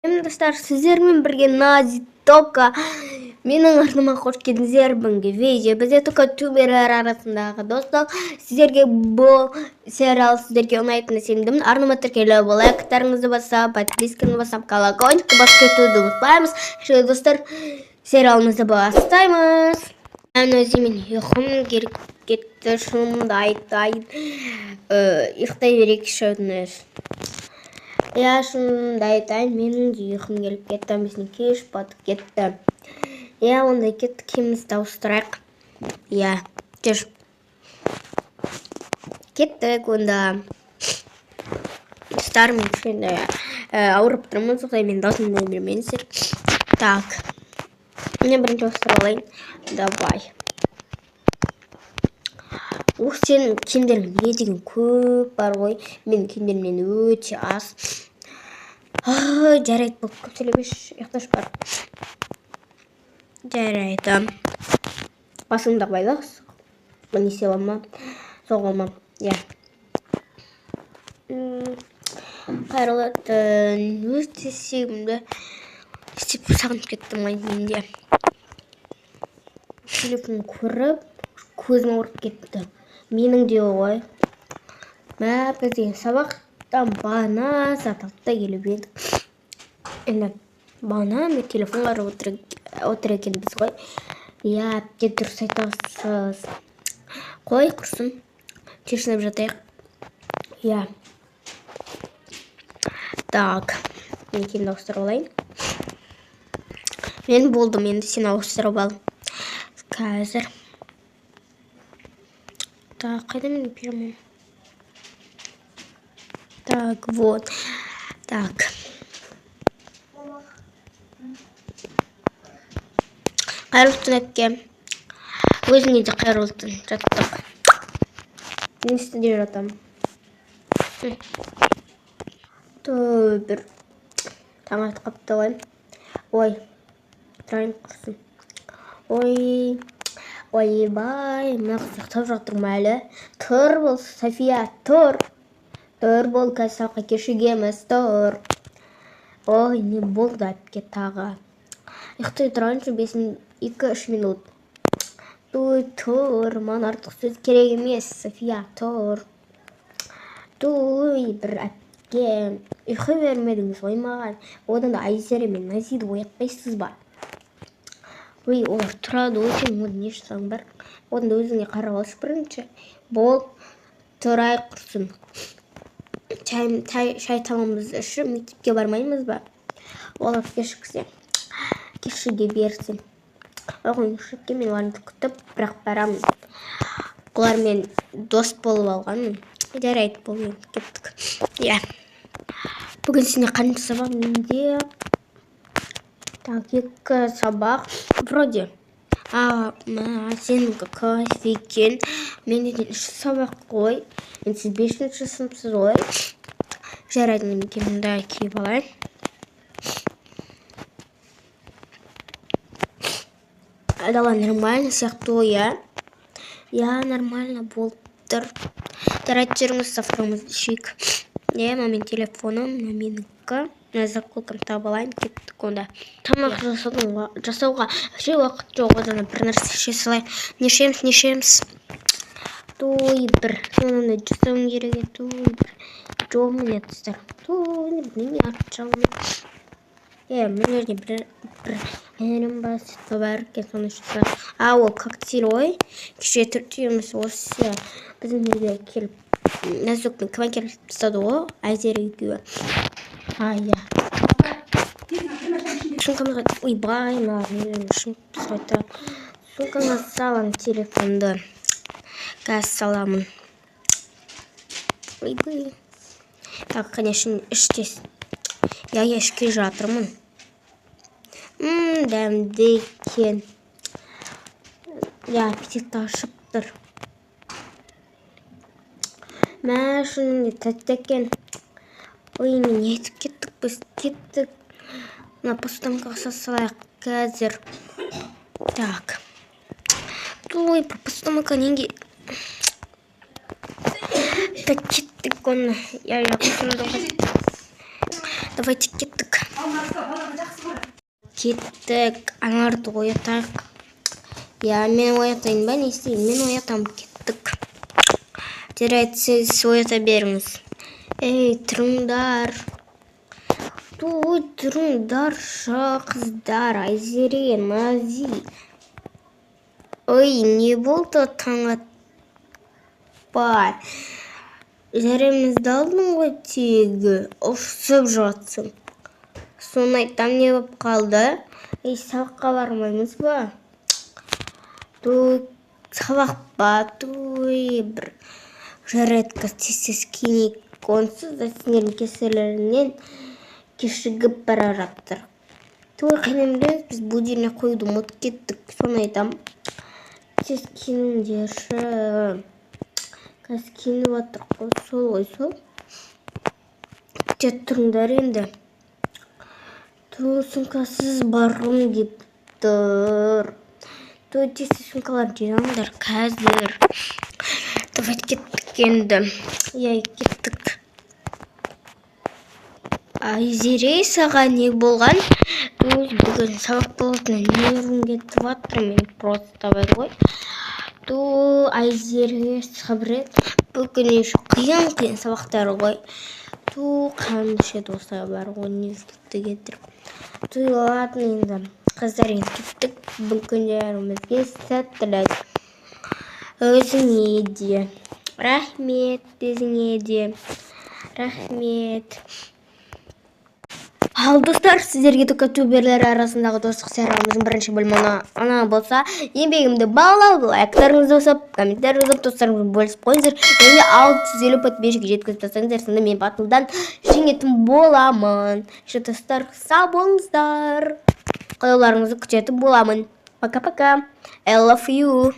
Достар, сіздермен бірге Нази Тока. Менің арнама қош келдіңіздер. Бүгінгі видео бізде Тока туберлер арасындағы достық. Сіздерге бұл сериал сіздерге ұнайтынына сенімдімін. Арнама тіркеліп, лайктарыңызды басып, подписканы басып, колокольчикті басып кетуді ұмытпаймыз. Шöyle достар, сериалымызды бастаймыз. Мен өзімен ұйқым келіп кетті, шынымды айтайын. Ұйықтай берейікші, өтініш. Иә, шынымды айтайын, менің де ұйқым келіп кетті, біздің кеш батып кетті. Иә, онда кеттік, киімімізді ауыстырайық. Иә, кеш. Кеттік онда. Достар, мен кішкене ауырып тұрмын, сондықтан мен даусымды бермеңіздер. Так. Мен бірінші ауыстырып алайын. Давай. Ух, сенің киімдерің не деген көп бар ғой. Менің киімдерімнен өте аз. Ай, жарайды, бұл көп сөйлемеші, ұйықташы бар. Жарайды. Басыңды байлақ. Не істей ма? Соға ма? Иә. Қайырлы түн. Өте сүйкімді. Істеп сағынып кеттім ғой мен де. Телефон көріп, көзім ауырып кетті. Менің де ғой. Мә, біз деген сабақтан бағана сағат 6-да келіп едік. Енді бағана мен телефон қарап отыр екенбіз ғой. Иә, әпке, дұрыс айтасыз. Қой, құрсын. Шешініп жатайық. Иә. Так, мен киімді ауыстырып алайын. Мен болдым, енді сен ауыстырып ал. Қазір. Так, қайда менің пижамам? Так, вот. Так. Қайырлы түн, әпке. Өзіңе де қайырлы түн. Жаттық. Мен үстінде жатамын. Той, бір таң атып қапты ғой. Ой, тұрайын құрсын. Ой, ойбай, мына қыз ұйықтап жатыр ма әлі? Тұр бол, София, тұр. Тұр бол, қазір сабаққа кешігеміз, тұр. Ой, не болды әпке тағы? Ұйықтай тұрайыншы, 2-3 минут. Туй, тұр, маған артық сөз керек емес, София, тұр. Туй, бір әпке, ұйқы бермедіңіз ғой маған. Одан да Айзере мен Назиді оятпайсыз ба? Ой, олар тұрады ғой, сенің онда не жасағың бар? Одан да өзіңе қарап алшы бірінші. Бол, тұрайық құрсын. Шай тамағымызды ішіп, мектепке бармаймыз ба? Олар кешіксе, кешіге берсін. Оған мектепке мен оларды күтіп, бірақ барамын. Олармен дос болып алғанмын. Жарайды, бол, енді кеттік. Иә. Бүгін сенде қанша сабақ? Менде так, 2 сабақ. Вроде. А, мә, сенікі класс екен. Менде де 3 сабақ қой. Енді сіз 5-ші сыныпсыз ғой. Жарайды, мен киімімді киіп алайын. Дала нормально сияқты ғой, иә? Иә, нормально болып тұр. Жарайды, жүріңіз, завтрагымызды ішейік. Иә, мына менің телефоным, мына менікі. Мына заколкамды тауып алайын, кеттік онда. Тамақ жасауға вообще уақыт жоқ, одан бір нәрсе іше салайық. Не ішеміз, не ішеміз? Той, бір. Соны жасауым керек еді. Той, бір. Жоқ, міне достар. Той, білмеймін, артық жағын. Е, мына жерде бір әнім бар, сүт бар екен, соны ішіп салайық. А, ол коктейль ғой. Кеше төртеуміз осы біздің үйге келіп, Нәзікпен кім әкеліп тастады ғой, Айзере екеуі. А, иә. Сумкамызға, ойбай, мына шымып қайта. Сумкаңа саламын телефонды. Қазір саламын. Ойбай. Так, конечно, іштес. Я ішке жатырмын. Дәмді екен. Я, аппетит ашып тұр. Мә, шынымен де тәтті екен. Ой, мен не айтып кеттік біз, кеттік. Мына посудамызға салайық қазір. Так. Ой, посудомойка неге? Так, кеттік оны. Я, я, посудомойка. Давайте кеттік. Кеттік, аналарды оятайық. Иә, мен оятайын ба, не істеймін? Мен оятамын, кеттік. Жарайды, сіз оята беріңіз. Ей, тұрыңдар! Той, тұрыңдаршы, қыздар! Айзере, Нази! Ой, не болды таң атпай? Зәремізді алдың ғой тегі, ұрсып жатсың. Соны айтам, не болып қалды? Ей, сабаққа бармаймыз ба? Той, сабақ па? Той, бір жарайды, тез тез киінейік, онсыз да сендердің кесірлеріңнен кешігіп бара жатыр. Той, қайдан білеміз, біз будильник қоюды ұмытып кеттік. Соны айтам, тез киініңдерші. Қазір киініп жатырық қой, сол ғой, сол. Күте тұрыңдар енді. Ту, сумкасыз барғым келіп тұр. Той, тез тез сумкаларын жинаңдар қазір. Давайте, кеттік енді. Иә, кеттік. Айзере, саған не болған? Той, бүгін сабақ болатын, нервім кетіп жатыр мен просто бар ғой. Ту, Айзере, сабыр ет. Бүгін еще қиын қиын сабақтар ғой. Ту, қанша достар бар ғой, нервті кетіріп. Ту, ладно енді, қыздар, енді кеттік. Бүгіндерімізге сәттілік! Өзіңе де рахмет, өзіңе де рахмет. Ал, достар, сіздерге тукатуберлер арасындағы достық сериалымыздың бірінші бөлімі ұнаған болса, еңбегімді бағалап, лайктарыңызды басып, комментарий жазып, достарыңызбен бөлісіп қойыңыздар және 650 подписчик жеткізіп тастаңыздар. Сонда мен батылдан жеңетін боламын. Еще, достар, сау болыңыздар, қолдауларыңызды күтетін боламын. Пока пока, I love you.